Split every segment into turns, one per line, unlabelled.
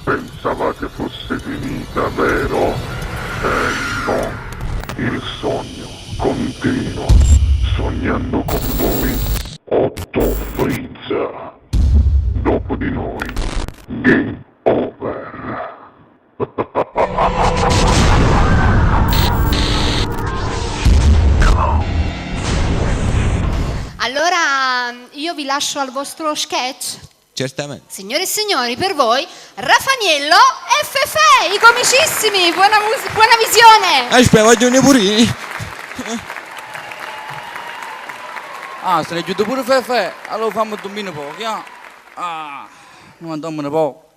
Pensavate fosse finita, vero? Eh no, il sogno continua, sognando con voi Otto Freezer. Dopo di noi, Game Over.
Allora io vi lascio al vostro sketch.
Certamente.
Signore e signori, per voi Rafaniello e Fefè, i comicissimi. Buona, buona visione.
Aspetta, voglio un pure.
Ah, se ne è giunto pure Fefè. Allora fammi dormire un po', ya. Ah, non andiamo un po'.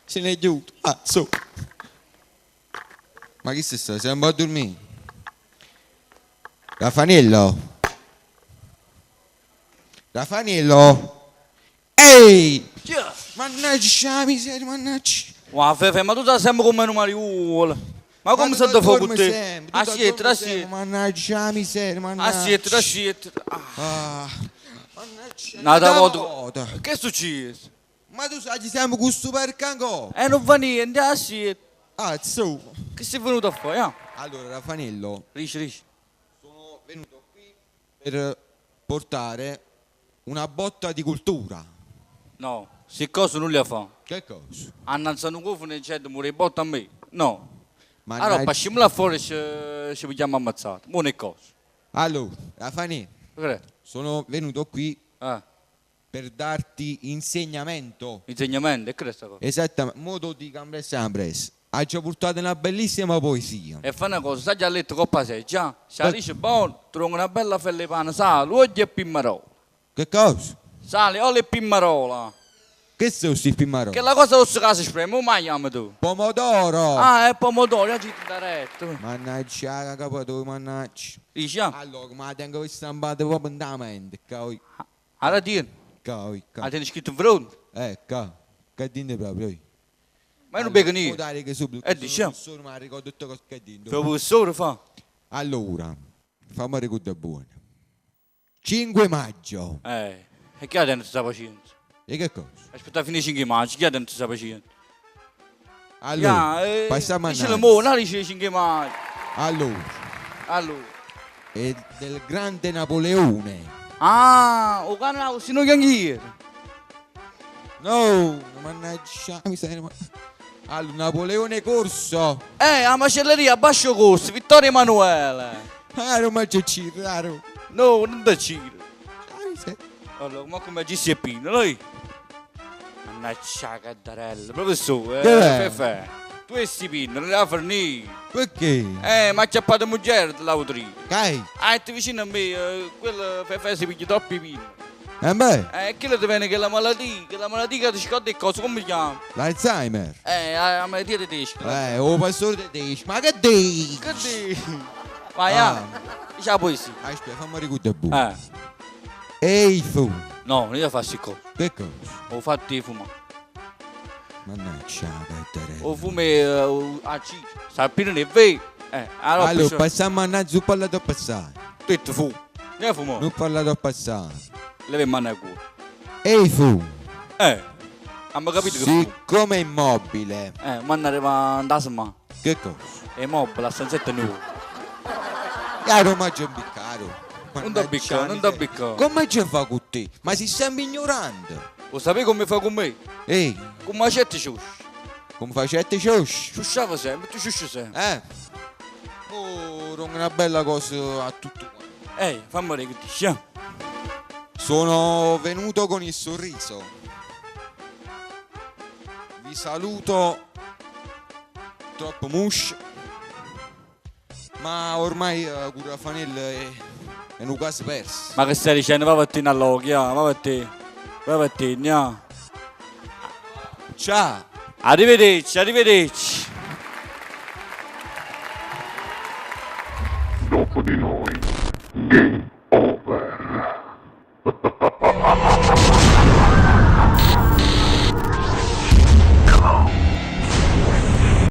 Se ne è giunto. Ah, su. Ma chi si sta? Siamo a dormire. Rafaniello. Rafaniello. Ehi! Mannaggia la miseria, mannaggia.
Guarda Fefè, ma tu stai sempre come un mariuolo. Ma come si
tu
fa con
dormi
te?
sempre, tu
Assietta,
dormi
assietta.
sempre, Mannaggia la miseria, mannaggia.
Assietta, assietta. Ah,
Ah. Mannaggia.
Nata
volta.
volta. Che è successo?
Ma tu sai, ci siamo con questo perché ancora?
Eh, non fa niente, assietta.
Ah, su.
Che sei venuto a fare, ah?
Allora, Rafaniello,
Rici, rici.
sono venuto qui per portare una botta di cultura.
No, se cosa non le fa.
Che cosa?
Annanzi a un cofano e gente muore botta a me. No.
Mannaggia.
Allora, passiamo là fuori e ci, ci vediamo ammazzati. Buone cose.
Allora, Rafani,
Che è?
sono venuto qui
Ah,
per darti insegnamento.
insegnamento, e che è sta cosa?
Esattamente, modo di Cambres Ambres. Ha già portato una bellissima poesia.
E fa una cosa, sai già letto coppa 6, già? Se la dice buono, trovo una bella fella di pane, sale, olio e pimmarola.
Che cosa?
Sale, olio e pimmarola.
Che sono questi pimaroli?
Che la cosa rossa che si spreme, ma mangiamo tu.
Pomodoro!
Ah, è pomodoro, io ci da retto.
Mannaggia, la capo mannaggia.
Dici, ah,
Allora, ma tengo questa stampata proprio in da mente. Cavolo,
allora tieni,
cavolo,
ah,
cavolo.
tieni scritto in fronte.
Ecco, che dite proprio io.
Ma io non bevo niente.
Dare che subito.
Eh, diciamo.
Sono, ma ricordo tutto cosa che dite.
Fai professore, fa.
Allora, fammi ricordare buono. 5 maggio.
E chi ha dentro questa pazienza?
E che cosa?
Aspetta fino ai 5 maggio, chi ha dentro questa pazienza?
Allora,
Ya,
passiamo a
Dicelo
Nanzi.
mo, non dice 5 maggio.
Allora,
Allora.
è del grande Napoleone.
Ah, o cane, se non chianghire.
No, mannaggia, mi stai... Allora, Napoleone Corso.
La macelleria a basso costo, Vittorio Emanuele.
Ah, non mangio raro.
No, non da ciro.
Ah, mi stai-
Allora, ma come Gissi e Pino, lui? Mannaggia caddarella, professore,
Che è?
Fefè. Tu e sti Pino, non la fornì.
Perché?
Ma ha acchiappato moglie dell'autrice.
Cai?
Ah, è vicino a me, quello Fefè si piglia troppi Pino.
Eh beh,
Quello ti viene che la malattia, che la malattia che ti scorda e cosa, come si chiama?
l'Alzheimer.
La malattia tedesca.
Oh pastore tedesco, ma che dici?
Che dici? Vai, ah. Dice la poesia.
Aspetta, fammi ricordare buono.
Eh.
Ehi fu,
No, non io faccio cosa.
che cosa?
Ho fatto di fumare.
Mannaggia, cattarella.
O fume a ciccia. Sapere ne vedi. Allora,
Allora,
perciò-
passiamo a Nazzu parlato a passare.
Detto fu. Ne fumo.
Non parlato a passare.
Leve mano a culo.
Ehi fu,
Abbiamo capito che fu.
siccome è immobile,
Ma non arriva a ma.
che cosa?
E mobile, la stanzetta nuova.
Ya non mangia un biccaro.
Non da biccare, non da biccare.
Come ci fa con te? Ma sei sempre ignorante.
Lo sapevi come fa con me?
Ehi,
Con macette ciusci.
come facete ciusci?
Ciusciava sempre, tu ciusci sempre.
Eh? Oh, una bella cosa a tutto quanto.
Fammi vedere che dici. eh.
Sono venuto con il sorriso. Vi saluto troppo mush. Ma ormai Curafanel è un caso perso.
Ma che stai dicendo? Va a te all'occhio, va a te. Va a te, no.
Ciao.
Arrivederci, arrivederci.
Dopo di noi, Game